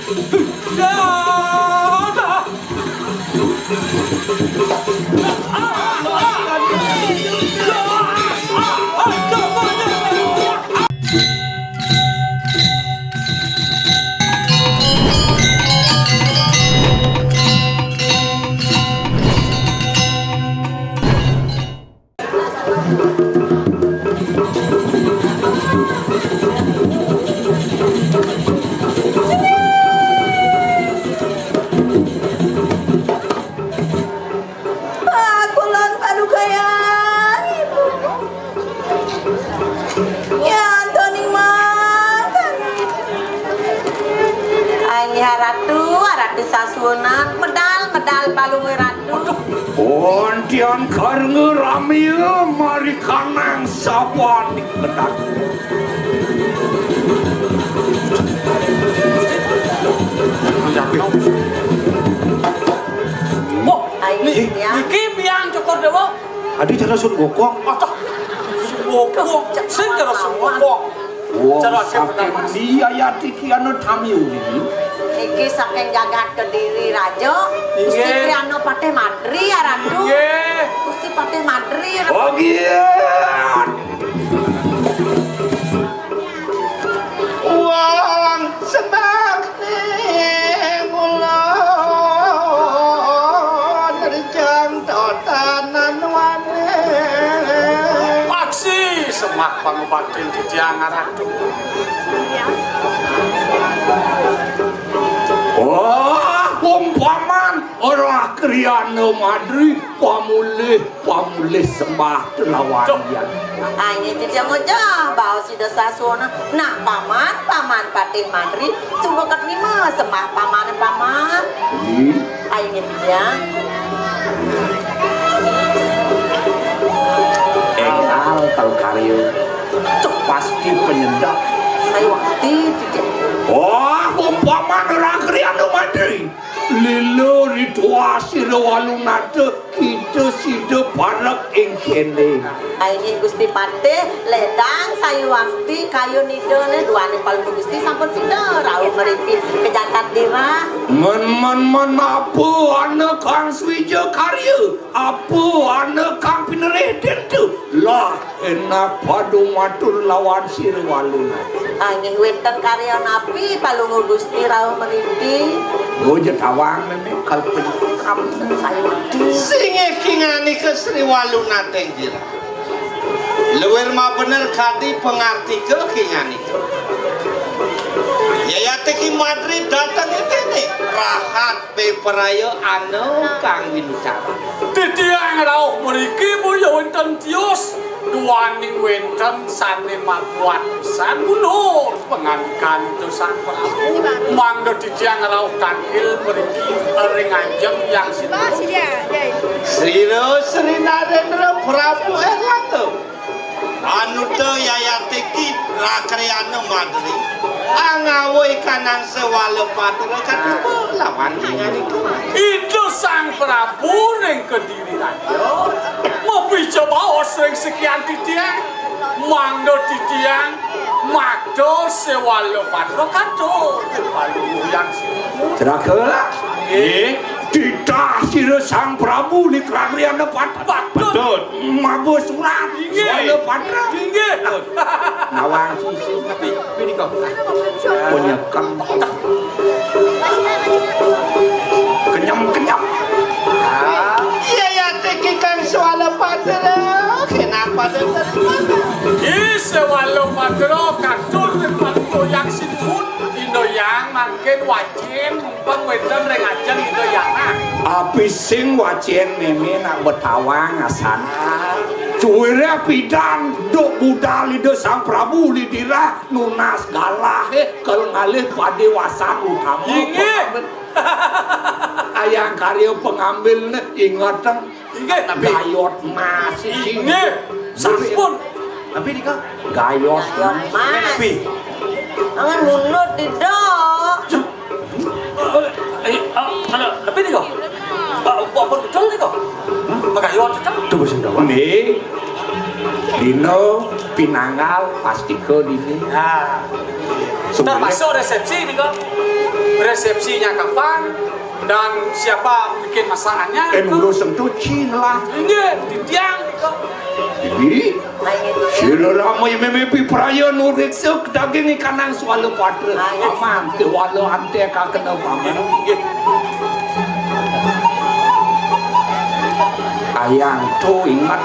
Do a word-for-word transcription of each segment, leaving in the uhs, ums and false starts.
Ah, kulon paduka ya. Ya, Antoning mangan. Ai, nggih, Ratu, Ratu sasuunan, medal, medal palungguh Ratu. Ontian karnga ramia marikanang saban. Wah, ai, ni-, ya. Niki biang Cokor Dewa. Adi cara sun gokong. Aduh, sun gokong. Sing cara sun gokong. Wong cara saking dia ya tiki anu tamiu niki. Niki saking jagat Kediri Raja. Inggih. Gusti Triana Patih Madri ya, Ratu. Inggih. Gusti Patih Madri ya, Ratu. Oh, iya. Wong sembahne kula nerjang totanan wane. Paksi sembah pangubaktin titiang Ratu. Wah, umpaman ora kriyana madri pamulih, pamulih sembah lawan. Cuk. Yan. Ai, nggih, titiang ngucap baos Ida sasuunan. Nah, paman, paman Patih Madri, sungguh katrima sembah paman, paman. Nggih. Ai, nggih, titiang. Enggal kalau karya. Cuk, pasti penyedap. Saya wakti, titiang. Wah, umpaman ora kriyana madri. Lila ritual sira walu nata, kita sida parek ing kene. Ai, nggih, Gusti Patih, ledang sayuwakti kayun Ida ne duaning Palungguh Gusti sampun sida rauh mriki ka jagat Dirah. Men, men, men, apa ana kang swija karya? Apa ana kang pinerih dintu? Lah, enak padu matur lawan sira walu. Ah, inggih wenten karya napi Palungguh Gusti rauh mriki? Oh, jetawang nene kalpen. Sampun saya mati. Sing kinganika Sri Walu Nateng Girang. Luwir mabener kadi pangartika kinganika. Yayatiki madri dateng ing kene rahat. Pepraya ana kang winucara. Titiang rauh mriki boya wenten tios, duaning wenten sane makuat pisan mundur pangandikan Ida Sang Prabu. Mangda titiang rauh tangkil mriki ring ajeng Hyang Sinuhun. Sira Sri Narendra Prabu Erlangga. Anuta yayatiki rakriyana madri, angawa ikanang sewala patra katuba lawan kinganika. Ida Sang Prabu ring Kediri Raja, mapica baos ring sikian titiang, mangda titiang makta sewala patra katur ring Palungguh Hyang Sinuhun. Celaka. Nggih. Titah sira Sang Prabu lik ragriyana patut. Patut. Maba surat. Inggih. Sewala patra. Inggih. Nawang sisi. Tapi, tapi nika. Penyekem. Kenyem-kenyem. Iya, ya, tiki kang sewala patra. Kenapa dah terima? Ih, sewala patra katur ring Hyang Sinuhun. Ida Hyang mangkin wajib. Pang wénten ring ajeng Ida Hyang. Apising wacén mémé nak betawang asan. Cuwiré pidan duk budal Ida Sang Prabu Lidira nunas galahé kal ngalih padéwasan utama. Inggih. Ayang karya pengambilné ingeteng. Inggih. Tapi gayot mas iki. Inggih. Sampun. Tapi nika gayot mas. Tapi angan munut tidak. Eh, eh, eh, ada, tapi nika. Pak, Pak, Pak, betul nika. Pak gayot betul. Coba sing gawat. Nih. Dino pinanggal pastika dini. Nah. Sebenarnya termasuk resepsi nika. Resepsinya kapan dan siapa bikin masakannya? Eh, lurus sentuh cing lah. Ini titiang. Jadi, sira rama ya mimpi praya nurik suk daging ikanang suala patra. Aman, ke wala ante kakena paman. Ayang tu ingat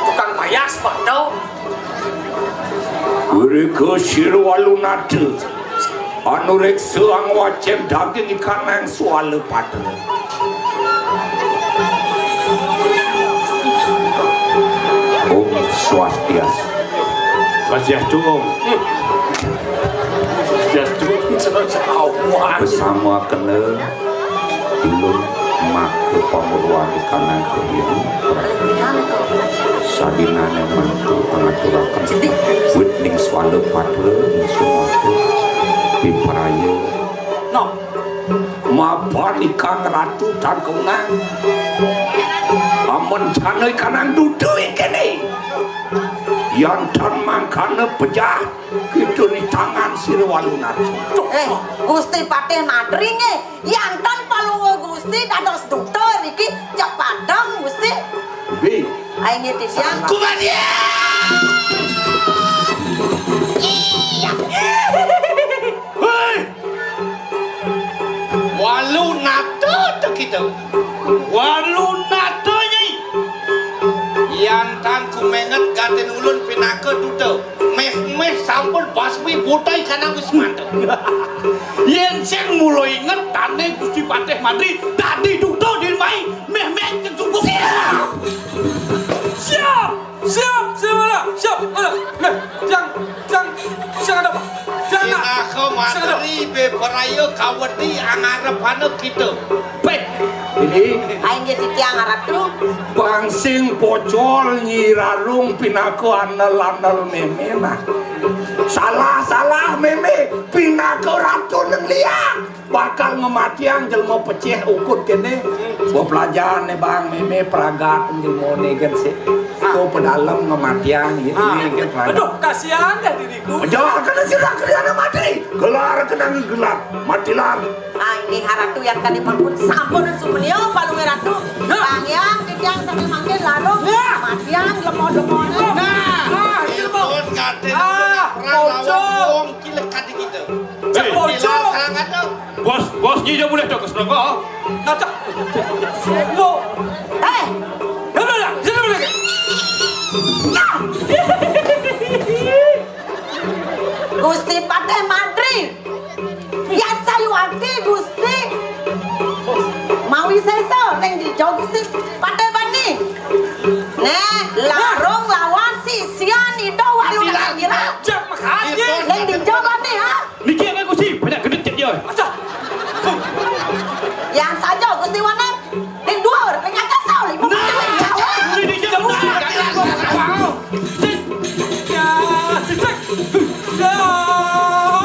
tukang payas, Pak, tau? Mereka sira walu nata. Anu reksa angwacen daging ikanang suala patra. Om Swastiastu. Swastiastu, Om. Swastiastu. Bersama kena Ulun maka pamuruan di kanang kediri. Sadinane mangku pangaturaken wit ning swala patra ingsun mangku pipraya. Nah, mapan ikang ratu tan kemenang. Amun jana ikanang dudu ikene. Yan tan mangkana pejah kita ni tangan sira walu natu. Eh, Gusti Patih Madri nggih. Yanten Palungguh Gusti dados duta niki cepadang Gusti. Bi. Ai nggih titiang. Kumadia. Iya. Hei. Walu nata to kita. Walu nata, Nyai. Yanten kumenget gatin ulun pinaka duta. Meh-meh sampun basmi buta ikanang wis mantep. Yen sing mula inget dane Gusti Patih Madri dadi duta dirmai meh-meh sing cukup. Siap! Siap! Siap! Siap mana? Siap mana? Meh, jang, jang, jang ada apa? Jang nak. Pinaka Siap ada. Madri beberaya kawedi angarepana kita. Peh. Ini Ai nggih titiang arep tu. Bangsing pocol nyirarung pinaka andel-andel meme nah. Salah, salah meme pinaka ratu neng liang. Bakal ngematiang jelema pecih ukut kene. Mbok pelajaran ne bang meme pragat jelema ne gen sik. Ko pedalem ngematiang ya. Ah. Ini gen pragat. Aduh, kasihan deh diriku. Penjelakan sira kriana mati. Gelar kenang gelar. Matilah. Ah, nggih, Ratu yang tadi pun sampun sumenia Palungguh Ratu. Nah. Pangyang titiang sami mangkin larung. Nah. Matiang lemon-lemon. Nah. Nah, ilmu. Ilmu ngaten Ah, pernah lawan pocong. Wong kilek kadi kita. Cek Hei. Pocong. Bilang terang ada. Bos, bos ji aja boleh dok, serogo. Nah, cek. Lo. Eh. Nah, nah, nah, sini boleh. Nah. Gusti Patih Madri. Yan sayuwakti Gusti. Mawi sesa ring dija Gusti Patih Bani. Neh, larung lawan sisian Ida Walu Nangkira. Jam makanya. Ring dija Bani, ha? Niki yang Gusti, banyak gendut cek dia. Acah. Yan saja Gusti Wanet. Ning dhuwur, ning atas tau, lima puluh. Nah, ini dia, nah, ya, ya, ya, ya. Ya, cek. Ya,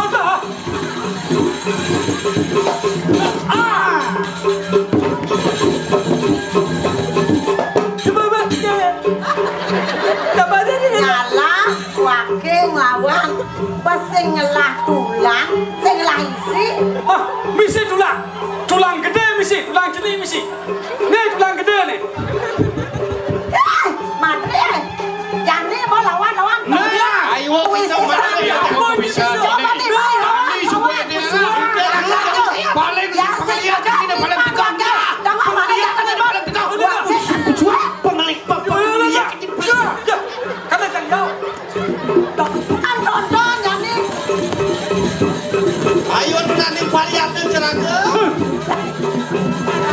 dah. Ah. Coba, Mbak, ya. Tambah ada ni, Mbak. Nyalah, wake nglawan, pas sing ngelah tulang, sing ngelah isi. Ah, misi tulang. Tulang gedé misi, tulang cilik misi. Nih, tulang gedé nih. Eh, mati ya. Jani mau lawan, lawan. Nah, ayo, wis kita mati ya, aku bisa. Coba nih, ayo. Ini supaya dia paling, paling, paling dekat. Jangan, jangan, jangan, jangan. Paling dekat. Wah, pengelik, pengelik. Ya, ya. Karena kan jauh. Tonton, tonton, jani. Ayo, nani variatif, Juragan.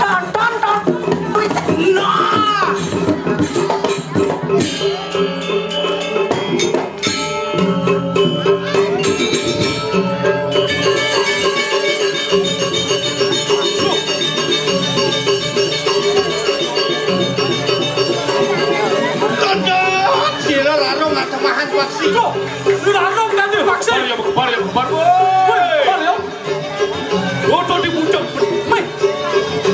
Tonton, tonton. Nah. Tonton, sira rarung atemahan paksi. Duh, rarung dadi paksi. Bar ya, bar ya, bar. Woi, bar ya. Foto di pucuk. Meh.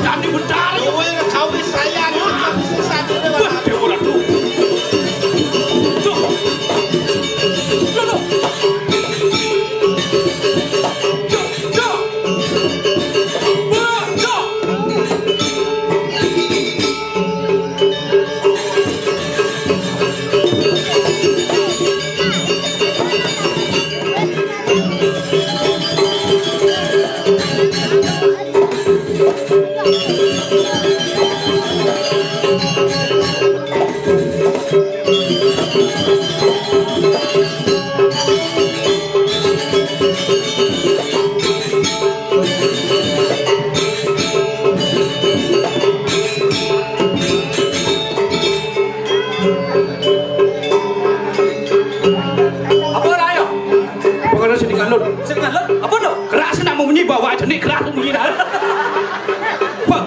Dadi bentar. Kowe kawis saya, aku bisa sadar. Wah, Dewa Ratu. Duh. Duh, duh. Duh, duh. Cenik keras tu bunyi dah. Apa?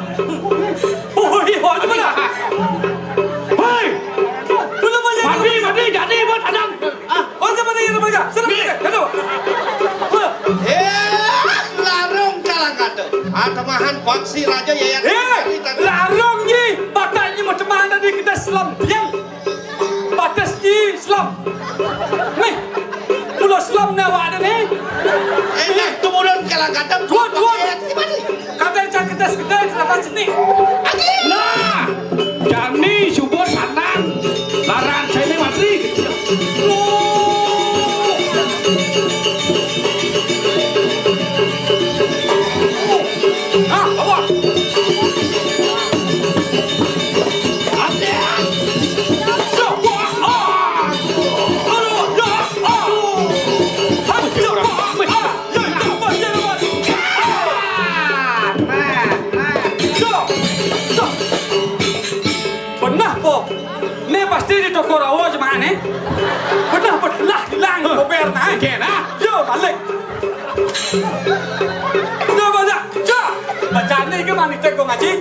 Oh, iya, apa dah? Hei! Mati, mati, jadi buat kadang. Ah, oh, siapa tadi? Siapa tadi? Siapa tadi? Aduh. Apa? Eh, larung kalang kata. Atamahan paksi raja yayan. Eh, larung ni, batak ni macam mana ni kita selam tiang? Batas ni selam. Nih, mula selam ni awak ada ni. Eh, nah, tu mula kalang kata. Tuan, tuan. Kata yang sakit dah sekedar, kenapa sini? Lagi. Nah, jani subur sanang. Larang saya ni matri. Oh. Ah, apa? Benah po. Ni pasti di toko rawa jemaah ni. Benah belah hilang kober nah. Okey nah. Yo balik. Dah banyak. Dah. Macam ni ke mani tengok ngaji?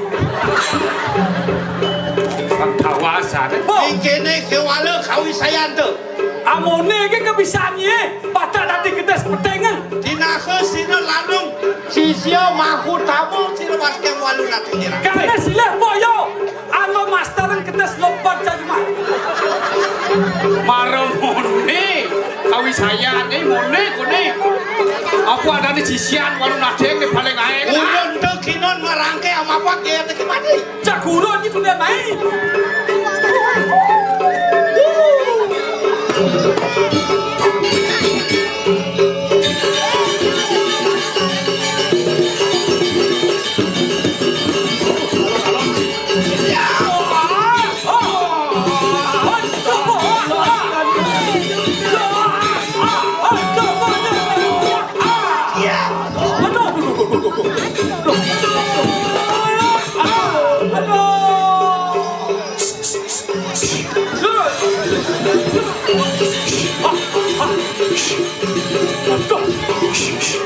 Kan kawasan. Oh. Kene ke wala kawi sayan tu. Amone ke kebisan ye. Batak tadi kedas petengan. Dinaka sina lanung. Sisia mahu tamu sina baskem walu nanti kira. Karena silih boyo. Alo master kedas lompat cajuma. Mara mone, kawi saya ni mone kone. Apa ada ni sisian walu nadeng ni paling ae. Ulun tu kinon marangke ama apa ke teki mati. Cak guru ni sudah main.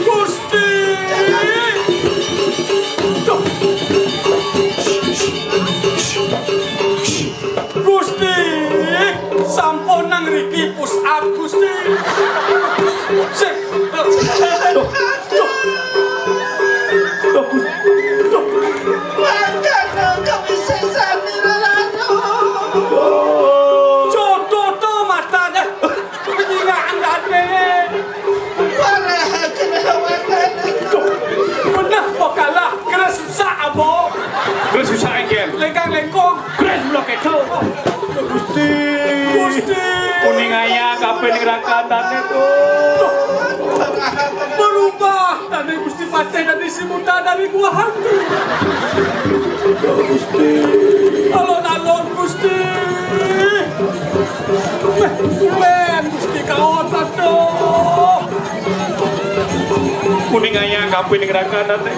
Gusti! Gusti! Sampun nang riki push up, Gusti. Sik. Duh, duh. Duh, Gusti. Duh. Mangkana kami sesani reranu. Duh. Jodoh to matane. Penyingaan dane. Wala kena mangkana. Duh. Bener kok kalah. Kena susah, Abo. Kena susah, Angel. Lengkang-lengkong. Kres mula keto. Gusti. Gusti. Kuning ayah kape ning rakan dane tu. Berubah dane Gusti Patih dari si buta dari gua hantu. Gusti. Alon-alon Gusti. Ben, ben Gusti kaon aduh. Kuning ayah kape ning rakan dane.